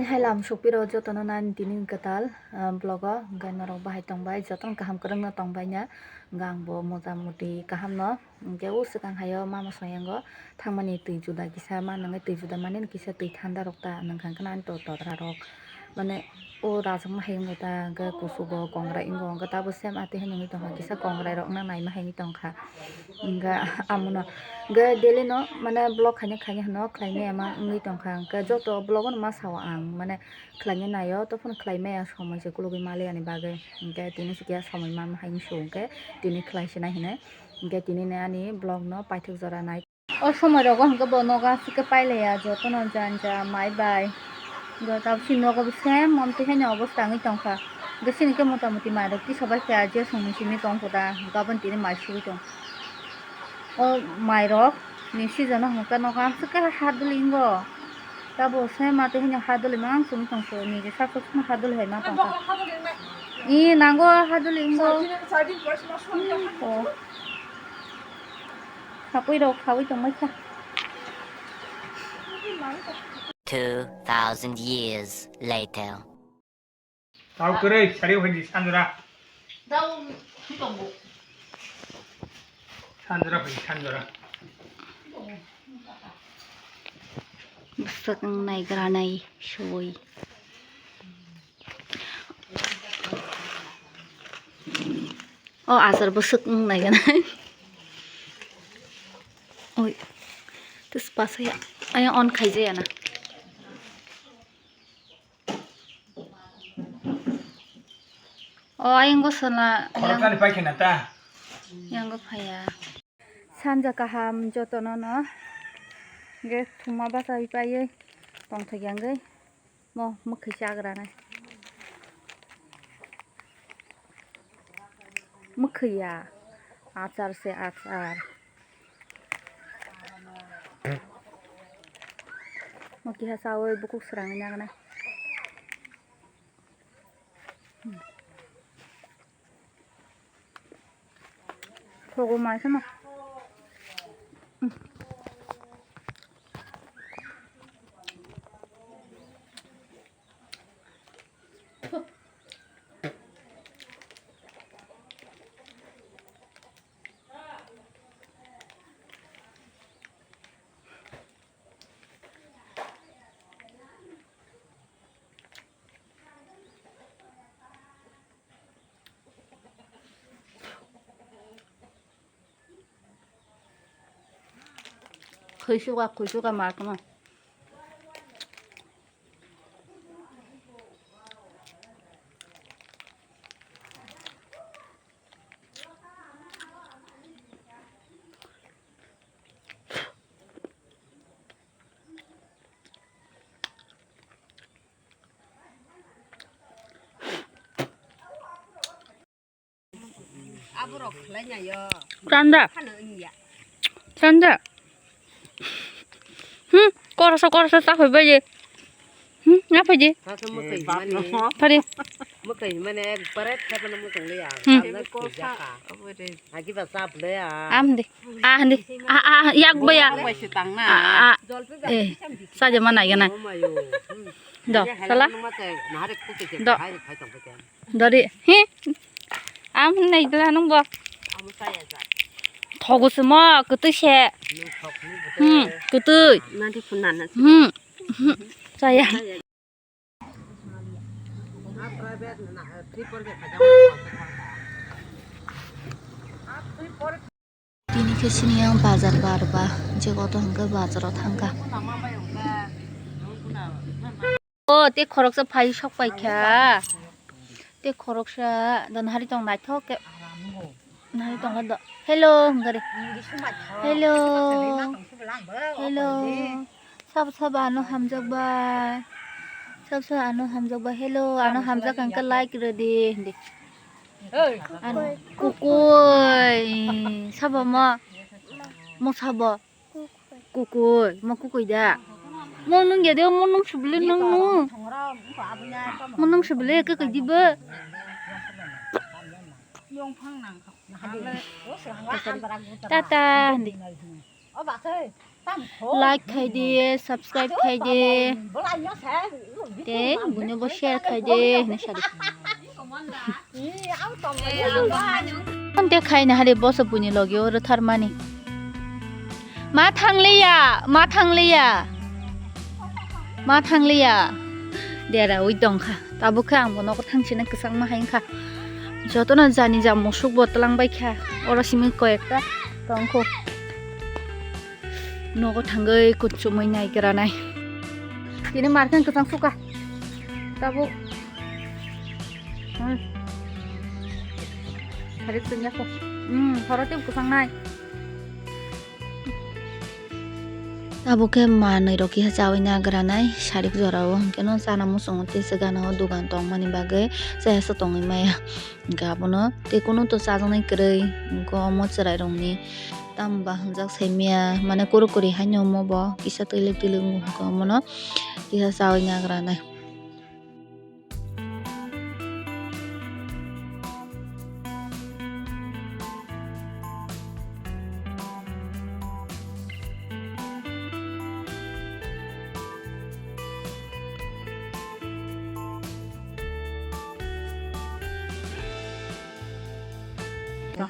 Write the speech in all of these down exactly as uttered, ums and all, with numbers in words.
Hai lam sukpiro jotono nani tini kwtal, ah, vlog o, hwnkhe norok bahai tongbai, jotono kaham kwrwngno tongbai na, hwnkhe ang bo mota moti kaham no, hwnkhe o swkang hai o mama soyango thangmani twi juda kisa ma nangwi twi juda mani kisa twi thanda rok ta nangkha hwnkhe ani to totra rok mane o rajak ma hai wngkha ta hwnkhe kuchugo kongrai wngo hwnkhe tabo same atwi hai nungwi tongkha kisa kongrai rok na naima hai wngwi tongkha. Hwnkhe amono hwnkhe daily no mane vlog khaina khaina hwno khlaimaya ma wngwi tongkha, hwnkhe joto vlog o no ma sao ang mane khlaina naio, tophano khlaimaya somoi se kulugwi maliya ni bagwi, hwnkhe tini sikhe somoi ma hai wngsu hwnkhe tini khlai sinai hinwi, hwnkhe tini ani vlog no paithak jora nai. O somoi rogo hwnkhe bo nogo aswk khe pailaiya, jotono janja mai bai. Hwnkhe tabuk chini nogo bo same omtwi haino obosta wngwi tongkha. Hwnkhe chini khe mota moti mai rok tisa bai khe ajiya songni simi tongkha da, hwnkhe aboni tini mai sugwi tong. O mai rok ni season o hwnkhe nogo aswk khe ha duli wngo. Tabuk same atwi haino ha duli mang simi tongkha, nini sak sak sima ha duli hai ma tongkha. I nango ha duli wngo. Sapui rok khaui tongmai kha. Two thousand years later. Tau kwrwi sari phai di sanjora. Sanjora phai sanjora. Bwswk wngnai granai sui. O achar bwswk wngnai gana. Oi. Tis pasaya. Ayang on khaijaya na. O ayang go sala. Khoroknani pai khe na ta. Yang go phaya. Sanja kaham jotono no. Ge thuma basa pai tongthok yang ge. Mo mwkhwi chagra nai. Mwkhwi ya. Achar se achar. Mo kiha sawi bukuk srangwi nagna. Thogo mai kheno. Khwi suka, khwi suka ma tongma. Chanda. Chanda. Hmm, korsa, korsa, ta hoi bai. Hmm, apa je? Tadi. Mukai mana, mukai mana, barat kata mukai ya. Hmm. Lagi bahasa apa ya? Am de. Ah, de. Ah, ah, yak baya. Ah, ah. Eh, saja mana ya na? Do, salah. Do. Dori, hi. Am hinai dila nung bo. Thogo se mo, kwtwi se. Hmm, kwtwi. Hmm. Chaya. Tini khe sini ang bazar bar ba, je koto hwnkhe bazar o thangkha. O, tei khoroksa phai sok paikha. Tei khoroksa don hari tong naithok khe. Nari tongkha do. Hello, hwnkha de. Hello. Hello. Sabo sabo ano hamjak bai. Sabo sabo ano hamjak bai. Hello, ano hamjak hwnkha like rwdi hindi. Ano kukui. Sabo mo. Mo sabo. Kukui, mo kukui da. Mo nung ya de, mo nung subli nung nung. Mo nung subli kukui di bo. Tata, hindi. Like khai di, subscribe khai di. Tei buino bo share khai di hinwi sadi. Tei khai na hari boso buini logi o rwthar mani. Ma thangliya, ma thangliya. Ma thangliya. Dera ui tongkha. Tabuk khe ang bo nogo thangsinai kwchangma hai wngkha. Jotono jani ja musuk bo twlang bai kha. Oro simi koi ekta tongkho. Nogo thangwi kuchumui nai granai. Tini markhe kwchang suka. Tabuk. Hmm. Hari tengya ko. Hmm, horo tei kwchang nai. Abo khe manwi rok kisa chawi na granai sarik jorao, hwnkhe no chana muchungo tei se gana o dogan tongmani bagwi chaya se tongwi maya. Hwnkhe abono tei kunu to chajaknai kwrwi, hwnkhe omo chwrai rokni tamo ba hwnjak saimaya, mane kurkuri haino omo bo kisa twilwk twilwk wngkha, omono kisa chawi na granai.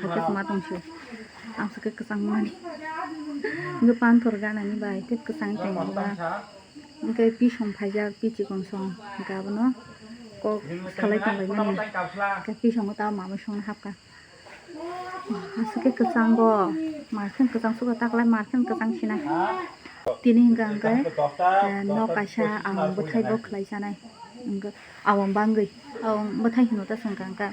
Hakhe kwma tongsi. Ang se khe kwchang mani. Hwnkhe panthor ganani bai tei kwchang tongma ba. Hwnkhe pisong phaijak, pichikon song. Hwnkhe abono kok salai tonglaimani. Hwnkhe pisongo tamo mamai songno hapkha. Aswk khe kwchango, markhe kwchang suka taklai markhe kwchang sinai. Tini hwnkha hwnkhe, eh, nok kaisa ang bwthai bo khlai sanai. Hwnkhe awang bangwi, awang bwthai hino ta swngkha hwnkha.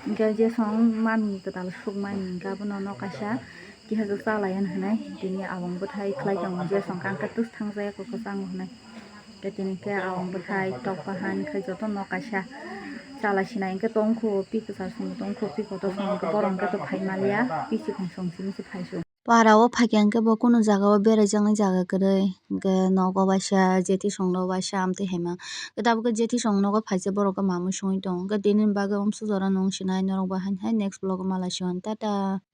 Hwnkhe je song mami kwtal sukmani hwnkhe abono nok kaisa kisa chalai hwnwi tini awang bwthai khlai tongo je song kangkhe twsthang jaya kwchang hwnwi. Tei tini khe awang bwthai tok bahan khai joto nok kaisa chalai sinai hwnkhe tongkho pi kwchar song tongkho pi kotor song hwnkhe borok hwnkhe to phai maliya pi chikon song simi se phai song. Para o phaikha hwnkhe bo kunu jaga o berai jaknai jaga kwrwi hwnkhe nogo waisa jethi songno waisa amtwi haima hwnkhe tabukhe jethi song nogo phaisa borok khe mamui songwi tongo hwnkhe tini bagwi omsuk jora nung sinai norok bai haino hai next vlog o malai siwan tata.